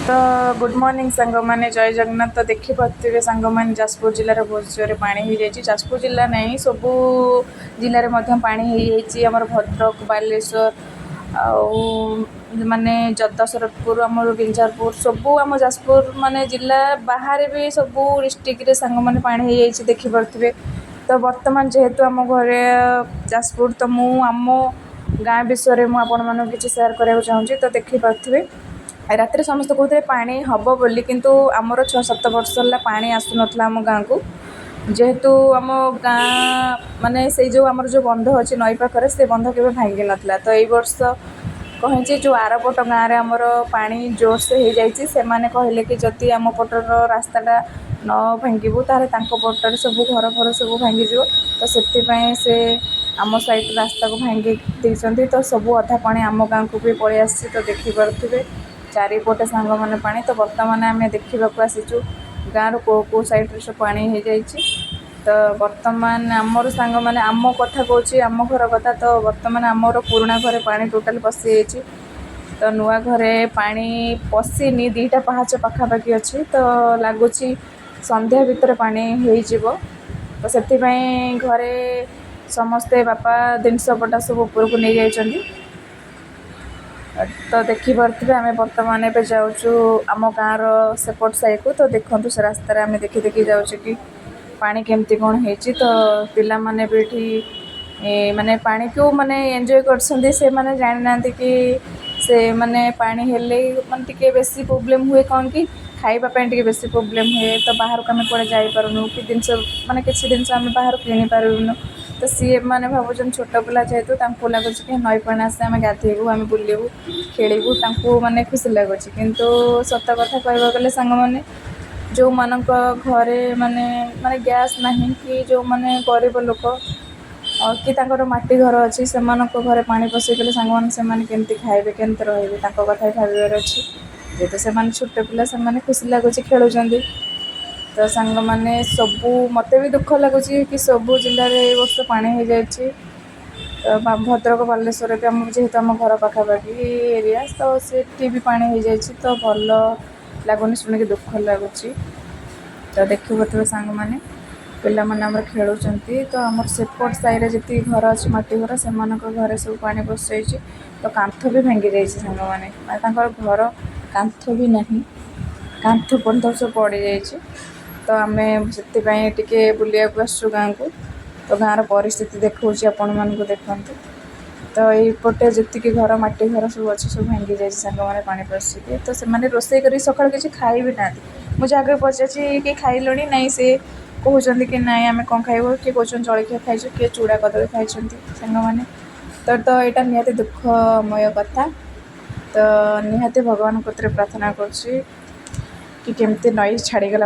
ତ good morning ସାଙ୍ଗମାନେ, ଜୟ ଜଗନ୍ନାଥ। ତ ଦେଖିପାରୁଥିବେ ସାଙ୍ଗମାନେ, ଯାଜପୁର ଜିଲ୍ଲାରେ ବହୁତ ଜୋରରେ ପାଣି ହେଇଯାଇଛି। ଯାଜପୁର ଜିଲ୍ଲା ନାହିଁ, ସବୁ ଜିଲ୍ଲାରେ ମଧ୍ୟ ପାଣି ହେଇଯାଇଛି। ଆମର ଭଦ୍ରକ, ବାଲେଶ୍ୱର ଆଉ ମାନେ ଦଶରଥପୁର, ଆମର ବିଞ୍ଝାରପୁର, ସବୁ ଆମ ଯାଜପୁର ମାନେ ଜିଲ୍ଲା ବାହାରେ ବି ସବୁ ଡିଷ୍ଟ୍ରିକ୍ଟରେ ସାଙ୍ଗମାନେ ପାଣି ହେଇଯାଇଛି, ଦେଖିପାରୁଥିବେ। ତ ବର୍ତ୍ତମାନ ଯେହେତୁ ଆମ ଘରେ ଯାଜପୁର, ତ ମୁଁ ଆମ ଗାଁ ବିଷୟରେ ମୁଁ ଆପଣମାନଙ୍କୁ କିଛି ସେୟାର କରିବାକୁ ଚାହୁଁଛି। ତ ଦେଖିପାରୁଥିବେ, ରାତିରେ ସମସ୍ତେ କହୁଥିଲେ ପାଣି ହେବ ବୋଲି, କିନ୍ତୁ ଆମର 6-7 ବର୍ଷ ହେଲା ପାଣି ଆସୁନଥିଲା ଆମ ଗାଁକୁ। ଯେହେତୁ ଆମ ଗାଁ ମାନେ ସେଇ ଯେଉଁ ଆମର ଯେଉଁ ବନ୍ଧ ଅଛି ନଈ ପାଖରେ, ସେ ବନ୍ଧ କେବେ ଭାଙ୍ଗି ନଥିଲା। ତ ଏଇ ବର୍ଷ କ'ଣ ହେଇଛି, ଯେଉଁ ଆରପଟ ଗାଁରେ ଆମର ପାଣି ଜୋରସେ ହେଇଯାଇଛି। ସେମାନେ କହିଲେ କି ଯଦି ଆମ ପଟର ରାସ୍ତାଟା ନ ଭାଙ୍ଗିବୁ, ତାହେଲେ ତାଙ୍କ ପଟରେ ସବୁ ଘର ଫର ସବୁ ଭାଙ୍ଗିଯିବ। ତ ସେଥିପାଇଁ ସେ ଆମ ସାଇଡ଼୍ ରାସ୍ତାକୁ ଭାଙ୍ଗି ଦେଇଛନ୍ତି। ତ ସବୁ ଅଧା ପାଣି ଆମ ଗାଁକୁ ବି ପଳେଇ ଆସିଛି। ତ ଦେଖିପାରୁଥିବେ, ଚାରିପଟେ ସାଙ୍ଗମାନେ ପାଣି। ତ ବର୍ତ୍ତମାନ ଆମେ ଦେଖିବାକୁ ଆସିଛୁ ଗାଁର କେଉଁ କେଉଁ ସାଇଡ଼୍ରେ ସବୁ ପାଣି ହେଇଯାଇଛି। ତ ବର୍ତ୍ତମାନ ଆମର ସାଙ୍ଗମାନେ, ଆମ କଥା କହୁଛି, ଆମ ଘର କଥା। ତ ବର୍ତ୍ତମାନ ଆମର ପୁରୁଣା ଘରେ ପାଣି ଟୋଟାଲି ପଶିଯାଇଛି। ତ ନୂଆ ଘରେ ପାଣି ପଶିନି, 2ଟା ପାହାଚ ପାଖାପାଖି ଅଛି। ତ ଲାଗୁଛି ସନ୍ଧ୍ୟା ଭିତରେ ପାଣି ହେଇଯିବ। ତ ସେଥିପାଇଁ ଘରେ ସମସ୍ତେ ବାପା ଜିନିଷ ପଟା ସବୁ ଉପରକୁ ନେଇଯାଇଛନ୍ତି। ତ ଦେଖିପାରୁଥିବେ, ଆମେ ବର୍ତ୍ତମାନ ଏବେ ଯାଉଛୁ ଆମ ଗାଁର ସେପଟ ସାଇଡ଼କୁ। ତ ଦେଖନ୍ତୁ, ସେ ରାସ୍ତାରେ ଆମେ ଦେଖି ଦେଖି ଯାଉଛୁ କି ପାଣି କେମିତି କ'ଣ ହେଇଛି। ତ ପିଲାମାନେ ବି ଏଠି ମାନେ ପାଣିକୁ ମାନେ ଏନ୍ଜୟ କରୁଛନ୍ତି। ସେମାନେ ଜାଣିନାହାନ୍ତି କି ସେ ମାନେ ପାଣି ହେଲେ ମାନେ ଟିକେ ବେଶୀ ପ୍ରୋବ୍ଲେମ୍ ହୁଏ। କ'ଣ କି ଖାଇବା ପାଇଁ ଟିକେ ବେଶୀ ପ୍ରୋବ୍ଲେମ୍ ହୁଏ। ତ ବାହାରକୁ ଆମେ କୁଆଡ଼େ ଯାଇପାରୁନୁ କି ଜିନିଷ ମାନେ କିଛି ଜିନିଷ ଆମେ ବାହାରୁ କିଣିପାରିବୁନୁ। ତ ସିଏ ମାନେ ଭାବୁଛନ୍ତି, ଛୋଟ ପିଲା ଯେହେତୁ, ତାଙ୍କୁ ଲାଗୁଛି କି ନଈ ପାଣି ଆସେ, ଆମେ ଗାଧେଇବୁ, ଆମେ ବୁଲିବୁ, ଖେଳିବୁ, ତାଙ୍କୁ ମାନେ ଖୁସି ଲାଗୁଛି। କିନ୍ତୁ ସତ କଥା କହିବାକୁ ଗଲେ ସାଙ୍ଗମାନେ, ଯେଉଁମାନଙ୍କ ଘରେ ମାନେ ମାନେ ଗ୍ୟାସ୍ ନାହିଁ କି ଯେଉଁମାନେ ଗରିବ ଲୋକ କି ତାଙ୍କର ମାଟି ଘର ଅଛି, ସେମାନଙ୍କ ଘରେ ପାଣି ପଶିଗଲେ ସାଙ୍ଗମାନେ, ସେମାନେ କେମିତି ଖାଇବେ, କେମିତି ରହିବେ, ତାଙ୍କ କଥା ବି ଭାବିବାର ଅଛି। ଯେହେତୁ ସେମାନେ ଛୋଟ ପିଲା, ସେମାନେ ଖୁସି ଲାଗୁଛି, ଖେଳୁଛନ୍ତି। ତ ସାଙ୍ଗମାନେ, ସବୁ ମୋତେ ବି ଦୁଃଖ ଲାଗୁଛି କି ସବୁ ଜିଲ୍ଲାରେ ଏ ବର୍ଷ ପାଣି ହେଇଯାଇଛି। ତ ଭଦ୍ରକ, ବାଲେଶ୍ୱର ବି ଆମ ଯେହେତୁ ଆମ ଘର ପାଖାପାଖି ଏରିଆ, ତ ସେଠି ବି ପାଣି ହେଇଯାଇଛି। ତ ଭଲ ଲାଗୁନି, ଶୁଣିକି ଦୁଃଖ ଲାଗୁଛି। ତ ଦେଖିପାରୁଥିବେ ସାଙ୍ଗମାନେ, ପିଲାମାନେ ଆମର ଖେଳୁଛନ୍ତି। ତ ଆମର ସେପଟ ସାହିରେ ଯେତିକି ଘର ଅଛି ମାଟି ଘର, ସେମାନଙ୍କ ଘରେ ସବୁ ପାଣି ପଶିଯାଇଛି। ତ କାନ୍ଥ ବି ଭାଙ୍ଗି ଯାଇଛି ସାଙ୍ଗମାନେ, ମାନେ ତାଙ୍କର ଘର କାନ୍ଥ ବି ନାହିଁ, କାନ୍ଥ ପର୍ଯ୍ୟନ୍ତ ସବୁ ପଡ଼ିଯାଇଛି। ତ ଆମେ ସେଥିପାଇଁ ଟିକେ ବୁଲିବାକୁ ଆସିଛୁ ଗାଁକୁ। ତ ଗାଁର ପରିସ୍ଥିତି ଦେଖାଉଛି ଆପଣମାନଙ୍କୁ, ଦେଖନ୍ତୁ। ତ ଏଇପଟେ ଯେତିକି ଘର ମାଟି ଘର ସବୁ ଅଛି, ସବୁ ଭାଙ୍ଗି ଯାଇଛି ସାଙ୍ଗମାନେ ପାଣି ପଶିକି। ତ ସେମାନେ ରୋଷେଇ କରିକି ସକାଳୁ କିଛି ଖାଇ ବି ନାହାନ୍ତି। ମୁଁ ଯାହାକୁ ପଚାରୁଛି କି ଖାଇଲଣି? ନାଇଁ, ସେ କହୁଛନ୍ତି କି ନାଇଁ, ଆମେ କ'ଣ ଖାଇବୁ? କିଏ କହୁଛନ୍ତି ଜଳଖିଆ ଖାଇଛୁ, କିଏ ଚୂଡ଼ା କଦଳୀ ଖାଇଛନ୍ତି ସାଙ୍ଗମାନେ। ତ ଏଇଟା ନିହାତି ଦୁଃଖମୟ କଥା। ତ ନିହାତି ଭଗବାନଙ୍କ କତିରେ ପ୍ରାର୍ଥନା କରୁଛି କି କେମିତି ନଈ ଛାଡ଼ିଗଲା।